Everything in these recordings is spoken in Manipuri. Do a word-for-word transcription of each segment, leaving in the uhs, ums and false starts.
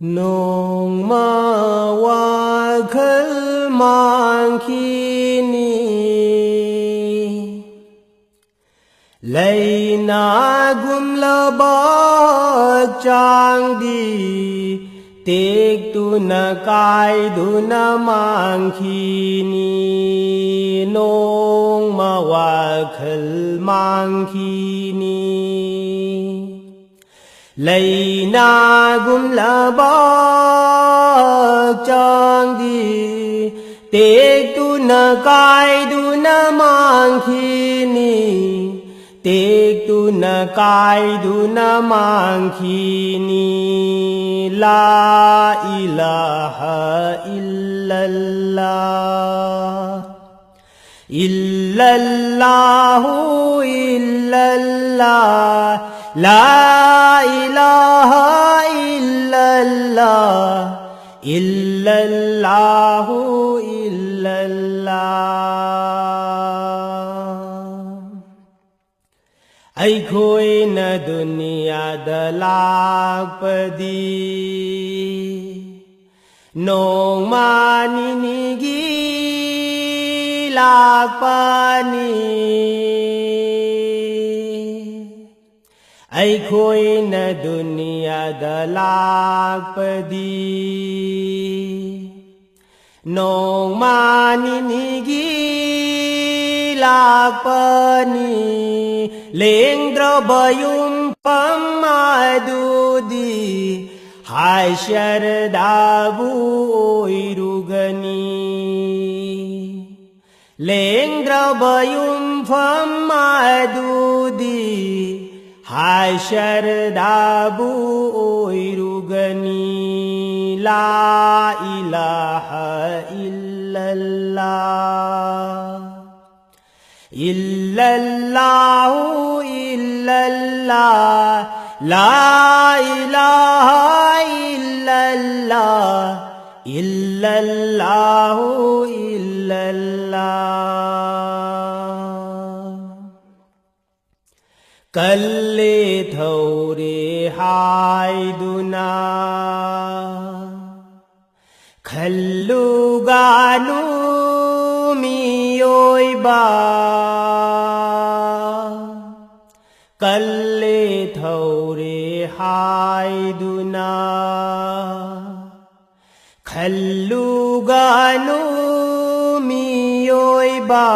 ꯅꯣꯡꯃ ꯋꯥꯈꯜ ꯃꯥꯡꯈꯤꯅꯤ꯫ ꯂꯩꯅꯥꯒꯨꯝꯂꯕ ꯍꯛꯆꯥꯡꯗꯤ ꯇꯦꯛꯇꯨꯅ ꯀꯥꯏꯗꯨꯅ ꯃꯥꯡꯈꯤꯅꯤ꯫ ꯅꯣꯡꯃ ꯋꯥꯈꯜ ꯃꯥꯡꯈꯤꯅꯤ꯫ ꯂꯩꯅꯥꯒꯨꯝꯂꯕ ꯍꯛꯆꯥꯡꯗꯤ ꯇꯦꯛꯇꯨꯅ ꯀꯥꯏꯗꯨꯅ ꯃꯥꯡꯈꯤꯅꯤ꯫ ꯇꯦꯛꯇꯨꯅ ꯀꯥꯏꯗꯨꯅ ꯃꯥꯡꯈꯤꯅꯤ꯫ ꯂꯥ ꯏꯂꯥꯍ ꯏꯜꯂꯜꯂꯥꯍ꯫ ꯏꯜꯂꯜꯂꯥꯍꯨ ꯏꯜꯂꯜꯂꯥꯍ꯫ ꯂꯥ ꯏꯂꯥꯍ ꯏꯜꯂꯜꯂꯥꯍ꯫ ꯏꯜꯂꯜꯂꯥꯍꯨ ꯏꯜꯂꯜꯂꯥꯍ꯫ ꯑꯩꯈꯣꯏꯅ ꯗꯨꯅꯤꯌꯥꯗ ꯂꯥꯛꯄꯗꯤ ꯅꯣꯡꯃ ꯅꯤꯅꯤꯒꯤ ꯂꯥꯛꯄꯅꯤ꯫ ꯑꯩꯈꯣꯏꯅ ꯗꯨꯅꯤꯌꯥꯗ ꯂꯥꯛꯄꯗꯤ ꯅꯣꯡꯃ ꯅꯤꯅꯤꯒꯤ ꯂꯥꯛꯄꯅꯤ꯫ ꯂꯦꯡꯗ꯭ꯔꯕ ꯌꯨꯝꯐꯝ ꯑꯗꯨꯗꯤ ꯍꯥꯏꯁꯔꯗꯥꯕꯨ ꯑꯣꯏꯔꯨꯒꯅꯤ꯫ ꯂꯦꯡꯗ꯭ꯔꯕ ꯌꯨꯝꯐꯝ ꯑꯗꯨꯗꯤ ꯍꯥꯏꯁꯔꯗꯥꯕꯨ ꯑꯣꯏꯔꯨꯒꯅꯤ꯫ ꯂꯥ ꯏꯂꯥꯍ ꯏꯜꯂꯜꯂꯥꯍ꯫ ꯏꯜꯂꯜꯂꯥꯍꯨ ꯏꯜꯂꯜಲಾಹ್. ಲಾಯಿಲಾಹ ಇಲ್ಲಲ್ಲಾ ಇಲ್ಲಲ್ಲಾಹು ಇಲ್ಲಲ್ಲಾ. ಕಲ್ಲೆ ಥೌರೆ ಹಾಯ್ದುನಾ ꯈꯜꯂꯨꯒꯅꯨ ꯃꯤꯑꯣꯏꯕ, ꯀꯜꯂꯦ ꯊꯧꯔꯦ ꯍꯥꯏꯗꯨꯅ꯫ ꯈꯜꯂꯨꯒꯅꯨ ꯃꯤꯑꯣꯏꯕ,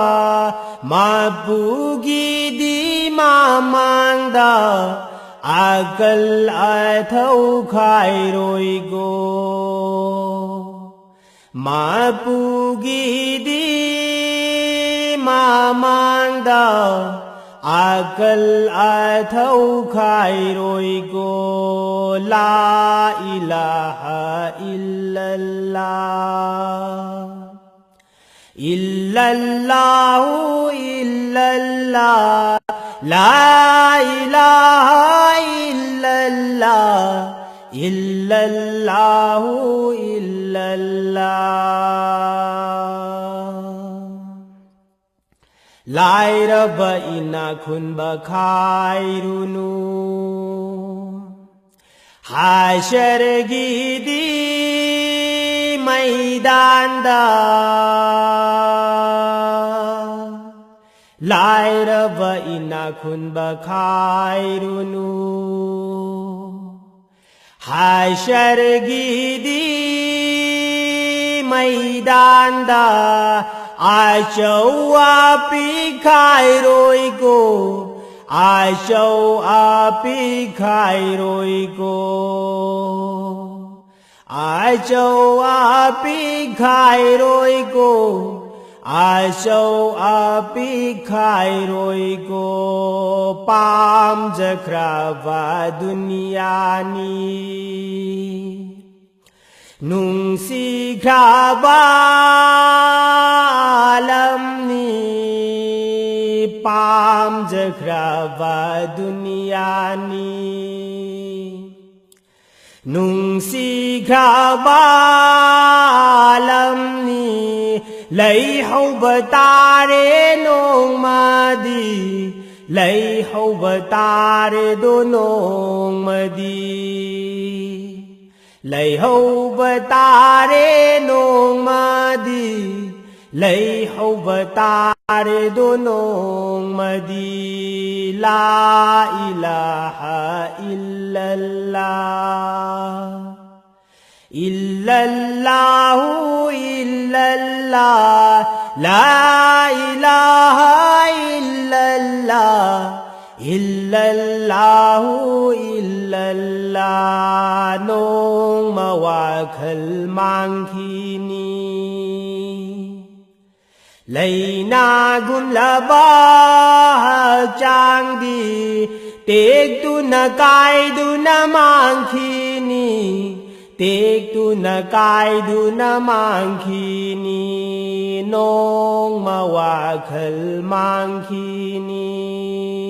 ꯃꯄꯨꯒꯤꯗꯤ ꯃꯃꯥꯡꯗ ꯑꯀꯜ ꯑꯊꯧ ꯈꯥꯏꯔꯣꯏꯀꯣ꯫ ꯃꯄꯨꯒꯤꯗꯤ ꯃꯃꯥꯡꯗ ꯑꯀꯜ ꯑꯊꯧ ꯈꯥꯏꯔꯣꯏꯀꯣ꯫ لا إله إلا الله، إلا الله، إلا الله، لا إله إلا الله، إلا الله، إلا الله. ꯂꯥꯏꯔꯕ ꯏꯅꯥꯛ ꯈꯨꯟꯕ ꯈꯥꯏꯔꯨꯅꯨ꯫ ꯍꯥꯁꯔꯒꯤꯗꯤ ꯃꯩꯗꯥꯟꯗ ꯂꯥꯏꯔꯕ ꯏꯅꯥꯛ ꯈꯨꯟꯕ ꯈꯥꯏꯔꯨꯅꯨ꯫ ꯍꯥꯁꯔꯒꯤꯗꯤ ꯃꯩꯗꯥꯟꯗ ꯑꯆꯧ ꯑꯄꯤꯛ ꯈꯥꯏꯔꯣꯏꯀꯣ, ꯑꯆꯧ ꯑꯄꯤꯛ ꯈꯥꯏꯔꯣꯏꯀꯣ꯫ ꯑꯆꯧ ꯑꯄꯤꯛ ꯈꯥꯏꯔꯣꯏꯀꯣ, ꯑꯆꯧ ꯑꯄꯤꯛ ꯈꯥꯏꯔꯣꯏꯀꯣ꯫ ꯄꯥꯝꯖꯈ꯭ꯔꯕ ꯗꯨꯅꯤꯌꯥꯅꯤ, ꯅꯨꯡꯁꯤꯈ꯭ꯔꯕ ꯂꯝꯅꯤ, ꯄꯥꯝꯖꯈ꯭ꯔꯕ ꯗꯨꯅꯤꯌꯥꯅꯤ꯫ ꯅꯨꯡꯁꯤꯈ꯭ꯔꯕ ꯂꯝꯅꯤ, ꯂꯩꯍꯧꯕ ꯇꯥꯔꯦ ꯅꯣꯡꯃꯗꯤ, ꯂꯩꯍꯧꯕ ꯇꯥꯔꯦꯗꯣ ꯅꯣꯡꯃꯗꯤ꯫ ꯂꯩꯍꯧꯕ ꯇꯥꯔꯦ ꯅꯣꯡꯃꯗꯤ, ꯂꯩꯍꯧꯕ ꯇꯥꯔꯦꯗꯣ ꯅꯣꯡꯃꯗꯤ꯫ ꯂꯥ ꯏꯂꯥꯍ ꯏꯜꯂꯜꯂꯥꯍ, ꯏꯜꯂꯜꯂꯥꯍꯨ ꯏꯜꯂꯜꯂꯥꯍ, ꯂꯥ ꯏꯂꯥꯍ ꯏꯜꯂꯜꯂꯥꯍ, ꯏꯜꯂꯜꯂꯥꯍꯨ ꯏꯜꯂꯜꯂꯥꯍ꯫ ꯅꯣꯡꯃ ꯋꯥꯈꯜ ꯃꯥꯡꯈꯤꯅꯤ꯫ ꯂꯩꯅꯥ ꯒꯨꯝꯂꯕ ꯍꯛꯆꯥꯡꯗꯤ ꯇꯦꯛꯇꯨꯅ ꯀꯥꯏꯗꯨꯅ ꯃꯥꯡꯈꯤꯅꯤ, ꯇꯦꯛꯇꯨꯅ ꯀꯥꯏꯗꯨꯅ ꯃꯥꯡꯈꯤꯅꯤ꯫ ꯅꯣꯡꯃ ꯋꯥꯈꯜ ꯃꯥꯡꯈꯤꯅꯤ꯫